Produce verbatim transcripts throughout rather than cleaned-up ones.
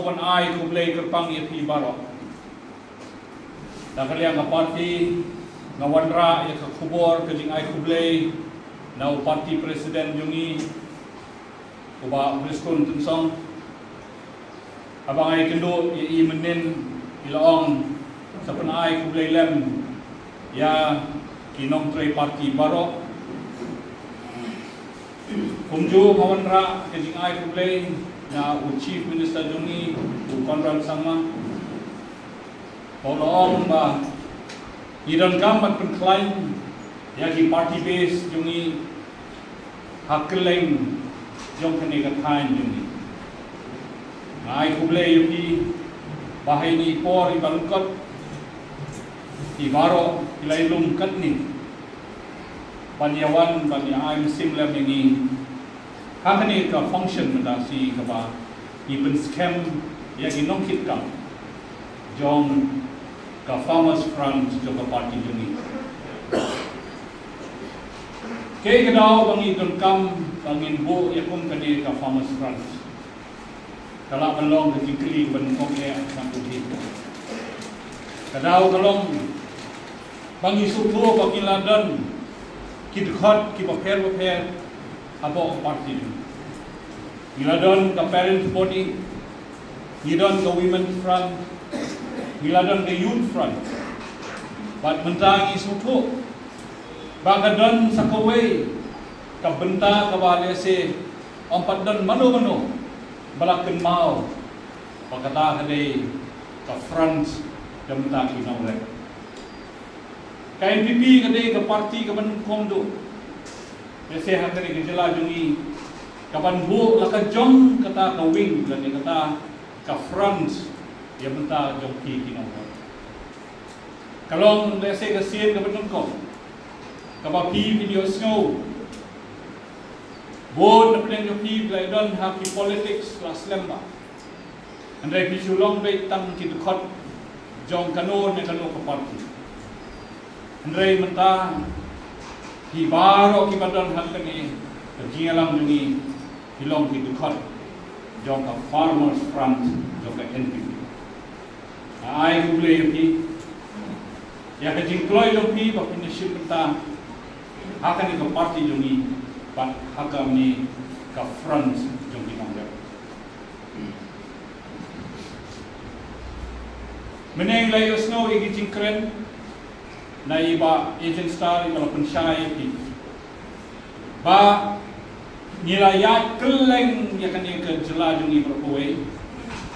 Ban ai khublei kyrpang ïa phi baroh. Na ka liang ka party nga wanrah ïa ka khubor ka jingai khublei na u party president jong ngi, u Bah Prestone Tynsong. Haba nga ïakynduh ïa i mynnin, i la ong sa pynai khublei lem ïa ki nongtrei party baroh. Kumjuh nga wanrah ka jingai khublei na u Chief Minister jong ngi, u Conrad Sangma. Ba u la ong ba ngi donkam ban pynkhlaiñ ïa ki party base jong ngi ha kylleng jong kane ka thaiñ jong ngi. Nga ai khublei ïa phi ba ha kine ki por kiba lyngkot, phi baroh phi la ïalum katne ban ïa wan ban ïa ai mynsiem lem ïa ngi ha kane ka function mynta shi kaba ngi pynskhem ïa ki nongkitkam jong ka Farmers Front jong ka party jong ngi. Kaei ka daw ba ngi donkam ba ngin buh ïa kum kane ka Farmers Front? Ka lah ban long ka jingkylli ba nyngkong eh na phi. Ka daw ka long ba ngi sngewthuh ba ngi la don ki dkhot kiba pher bapher hapoh ka party. Ngi la don ka parents body, ngi don ka women's front, ngi la don ka youth front. Bad mynta ngi sngewthuh ba ka don sa kawei ka bynta kaba lehse ym pat don mano mano ba la kynmaw ba kata ka dei ka front jong kita ki nongrep. Ka N P P ka dei ka party kaba nyngkong duh, lehse ha kane ka jylla jong ngi, kaban buh la ka jong kata ka wing lane kata ka front ïa bynta jong ki ki nongrep. Ka long lehse ka sien kaba nyngkong kaba phi phin ïohsngew bun na pdeng jong phi ba la don ha ki politics la slem bha. Hynrei phi shu long beit tang ki dkhot jong kano ne kano ka party. Hynrei mynta phi baroh kiba don ha kane ka jingïalang jong ngi, phi long ki dkhot jong ka Farmers Front jong ka N P P. Nga ai khublei ïa phi ïa ka jingkloi jong phi ba phin ïashim bynta ha kane ka party jong ngi bad ha kane ka front jong ki nongrep. Mynne ngi la ïohsngew ïa ki jingkren na i Bah Agent Star iba la pynshai ïa phi ba ngi la ïaid kylleng ïa kane ka jylla jong ngi baroh kawei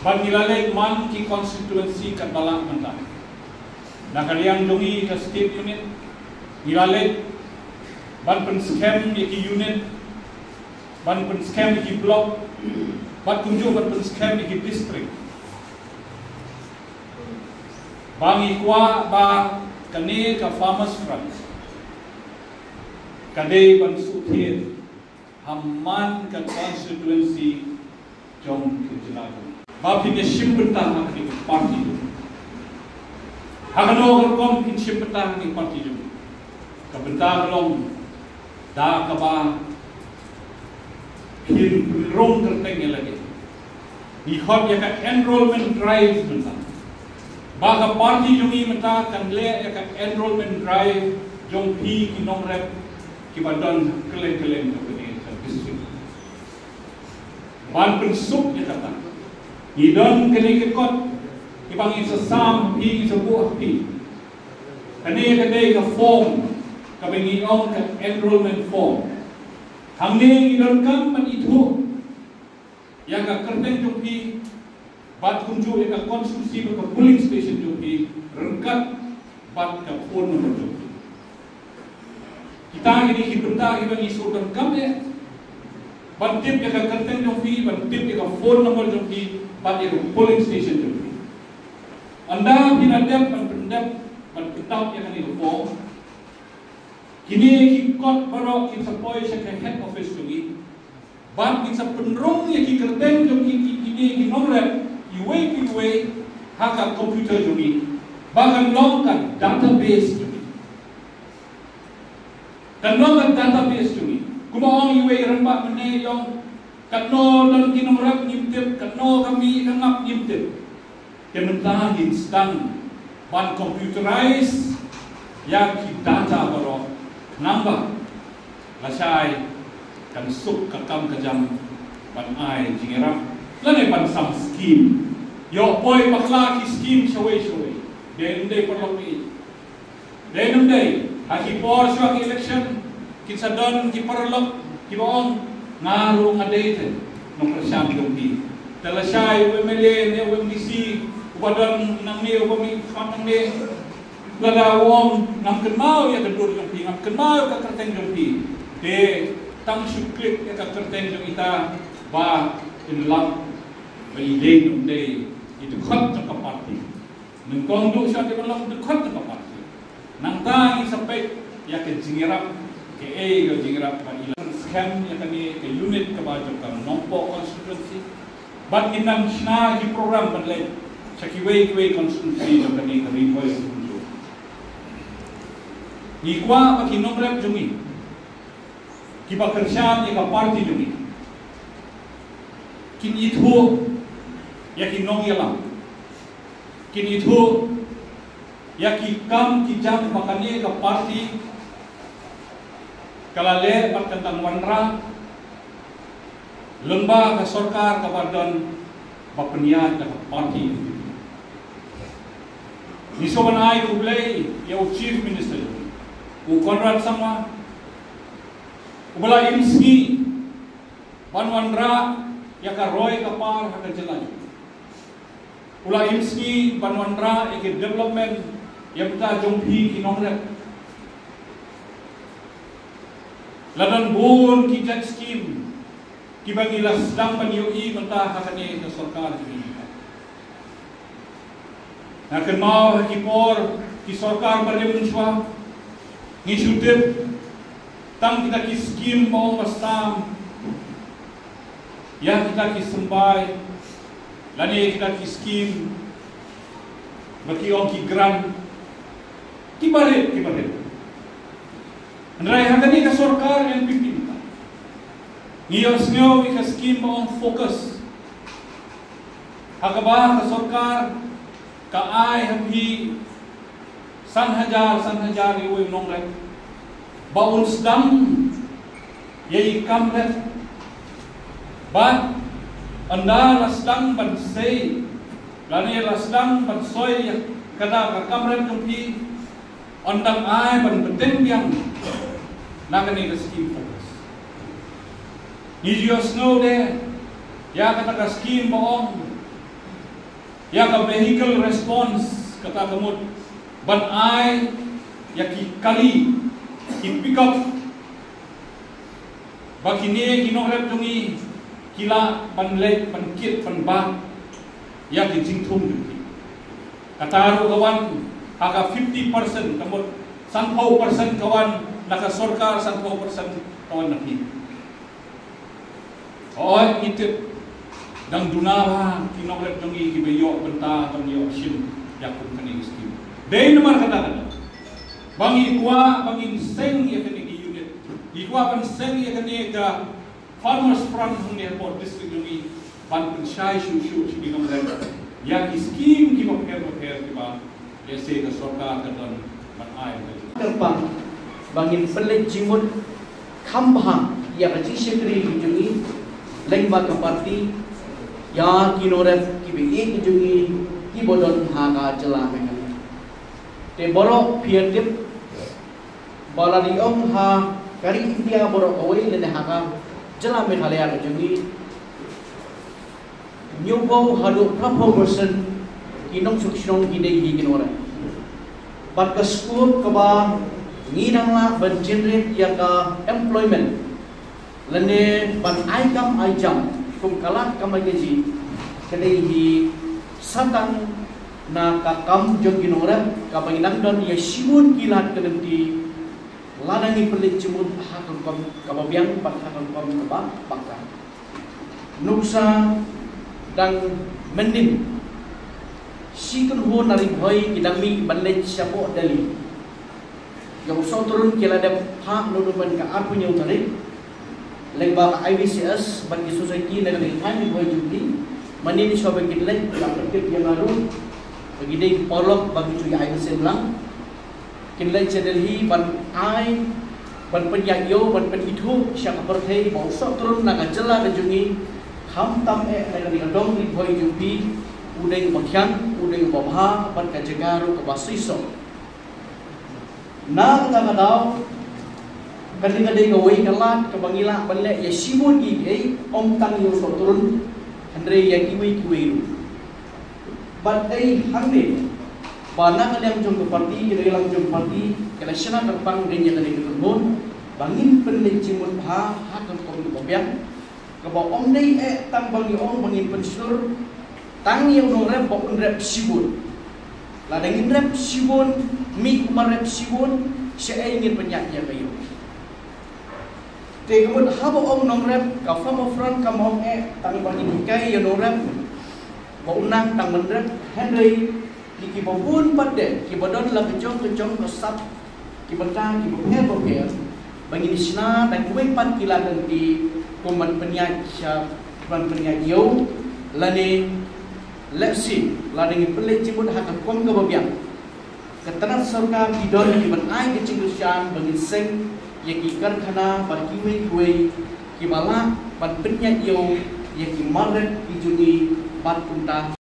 bad ngi la leit man ki constituency katba lah mynta. Na ka liang jong ngi ka state unit ngi la leit ban pynskhem ïa ki unit, ban pynskhem ïa ki block, bad kumjuh ban pynskhem ïa ki district. Ba ngi kwah ba kane ka Farmers Front ka dei ban shu thied ha man ka constituency jong ka jylla jong ngi. Ba phin ïashim bynta ha kane ka party jong ngi. Ha kano ka rukom phin shim bynta ha kane ka party jong ngi? Ka bynta ka long da kaba phin pynrung kyrteng ïa lade. Ngi khot ïa ka enrollment drive mynta. Ba ka party jong ngi mynta kan leh ïa ka enrollment drive jong phi ki nongrep kiba don kylleng kylleng jong kane ka district. Ban pynsuk ïa kata, ngi don kane ka kot kiba ngi sa sam ha phi, ngi sa buh ha phi. Kane ka dei ka form kaba ngi ong ka enrollment form. Hangne ngi donkam ban ithuh ïa ka kyrteng jong phi bad kumjuh ïa ka constituency bad ka polling station jong phi ryngkat bad ka phone number jong phi. Kita kine ki bynta kiba ngi shu donkam eh ban tip ïa ka kyrteng jong phi, ban tip ïa ka phone number jong phi bad ïa ka polling station jong phi. Ynda phi la dep ban pyndep, ban pyndap ïa kane ka form, kine ki kot baroh kin sa poi sha ka head office jong ngi. Bad ngin sa pynrung ïa ki kyrteng jong ki, ki, kine ki nongrep iwei pa iwei ha ka computer jong ngi. Ba kan long ka database jong ngi. Kan long ka database jong ngi. Kumba ong iwei i rangbah mynne i ong, Katno don ki nongrep ngim tip, katno ka mih ka ngap ngim tip. Te mynta ngin sdang ban computerize ïa ki data baroh, namar ba lashai kan suk ka kam ka jam ban ai jingïarap lane ban sam skim. Ïoh poi bakla ki skim shawei shawei. Dei ym dei paralok? Dei ym dei? Ha ki por shuwa ki election kin sa don ki paralok kiba ong, nga ruh nga dei te nongkyrshan jong phi. Te lashai u MLA ne u MDC uba don nangne, uba mih khmat nangne, lada u ong, ngam kynmaw ïa ka dur jong phi, ngam kynmaw ïa ka kyrteng jong phi. Te tang shu click ïa ka kyrteng jong ita ba in lap ba i dei ne ym dei i dkhot jong ka party. Nyngkong duh sha te ban long dkhot jong ka party. Nangta ngin sa peit ïa ka jingïarap, kaei ka jingïarap ba i la skhem ïa kane ka unit kaba jong ka Nongpoh constituency. Bad ngin nang shna ki program ban leit sha kiwei kiwei constituency jong kane ka Ri Bhoi Ri Khynjur. Ngi kwah ba ki nongrep jong ngi kiba kyrshan ïa ka party jong ngi kin ithuh ïa ki nongïalam, kin ithuh ïa ki kam ki jam ba kane ka party ka la leh bad kan dang wanrah lyngba ka sorkar kaba don ba pynïaid da ka party. Ngi sngewbha ban ai khublei ïa u Chief Minister, u Conrad Sangma, uba la im sngi ban wanrah ïa ka roi ka par ha ka jylla. U la im sngi ban wanrah ïa ki development ïa bynta jong phi ki nongrep. La don bun ki jait skim kiba ngi la sdang ban ïohi mynta ha kane ka sorkar jong ngi. Nga kynmaw ha ki por ki sorkar barim mynshuwa ngi shu tip tang kita ki skim ba ong ba sam ïa kita ki symbai lane kita ki skim ba ki ong ki grant, kiba rit kiba rit. Hynrei ha kane ka sorkar NPP mynta ngi ïohsngew ïa ka skim ba ong FOCUS, ha kaba ka sorkar ka ai ha phi san hajar san hajar ïa uwei u nongrep ba un sdang ïa i kam rep. Bad ynda la sdang ban sei lane la sdang ban soi ïa kata ka kam rep jong phi, yn dang ai ban bteng biang na kane ka skim FOCUS. Ngi ju ïohsngew de ïa kata ka skim ba ong ïa ka vehicle response, kata ka mut ban ai ïa ki kali, ki pickup, ba kine ki nongrep jong ngi ki lah ban leit ban kit ban bat ïa ki jingthung jong ki. Kata ruh ka wan ha ka fifty percent, ka mut sanphew percent ka wan na ka sorkar, sanphew percent ka wan na phi. Hooid, ngi tip dang duna bha ki nongrep jong ngi kiba ïoh bynta, ban ïoh shim ïa kum kane ka skim. Dei namar kata kata ba ngi kwah ba ngin seng ïa kane ka unit, ngi kwah ban seng ïa kane ka Farmers Front hangne hapoh district jong ngi ban pynshai shuh shuh sha ki nongrep ïa ki skim kiba pher bapher kiba lehse ka sorkar ka don ban ai. Kyrpang ba ngin pynleit jingmut kham bha ïa ka jingshakri jong ngi lyngba ka party ïa ki nongrep kiba ïeit jong ngi kiba don ha ka jylla Meghalaya. Te baroh phi ïa tip ba lada ong ha ka ri India baroh kawei lane ha ka jylla Meghalaya ka jong ngi, hynñiewphew haduh phraphew percent ki nongshong shnong ki dei hi ki nongrep. Bad ka scope kaba ngi dang lah ban generate ïa ka employment lane ban ai kam ai jam kum ka lad kam ai kajih, ka dei hi satang na ka kam jong ki nongrep kaba ngi dang don ïa shibun ki lad ka lynti, lada ngi pynleit jingmut ha ka rukom kaba biang bad ha ka rukom kaba bakla. Nuksa dang mynnin shi kynhun na Ri Bhoi ki dang mih ban leit shapoh Delhi. Ïa u Soh Tyrun ki la dep phah naduh ban ka arphew hynñiew tarik. Leng ba ka I V C S bad ki society na ka liang thaiñ Ri Bhoi jong phi, mynnin shuwa ba kin leit, la pyntip ïa nga ruh ba ki dei ki paralok ba ki ju ïa ai mynsiem lang. Kin leit sha Delhi ban ai, ban pynïaid ïew, ban pynithuh sha ka pyrthei ba u sohtrun na ka jylla ka jong ngi, khamtam eh na ka dong Ri Bhoi jong phi, u dei uba thiang, u dei uba bha, bad ka jaka ruh kaba shisha. Na kata ka daw, kane ka dei kawei ka lad kaba ngi lah ban leh ïa shibun kiei kiei, ym tang ïa u sohtrun, hynrei ïa kiwei kiwei ruh. Bad dei hangne ba na ka liang jong ka party, ki nongïalam jong ka party, ki la shna kyrpang dei ïa kane ka kynhun ba ngin pynleit jingmut bha ha ka rukom kaba biang, kaba ym dei eh tang ba ngi ong ba ngin pynshlur tang ïa u nongrep ba un rep shibun. Lada ngin rep shibun, mih u marep shibun, shaei ngin pynïaid ïa ka ïew? Te ka mut haba ong nongrep, ka Farmer Front kam ong eh tang ba ngin hikai ïa nongrep ba un nang tang ban rep, hynrei ïa kiba bun pat de, kiba don la ka jong ka jong ka sap, kiba ta, kiba pher ba pher, ba ngin shna da kiwei pat ki lad lynti kum ban pynïaid sha, ban pynïaid ïew, lane lehse lada ngin pynleit jingmut ha ka rukom kaba biang, ka tnat sorkar ki don ki ban ai ka jingkyrshan ba ngin seng ïa ki karkhana bad kiwei kiwei kiba lah ban pynïaid ïew ïa ki marep ki jong ngi bad kumta.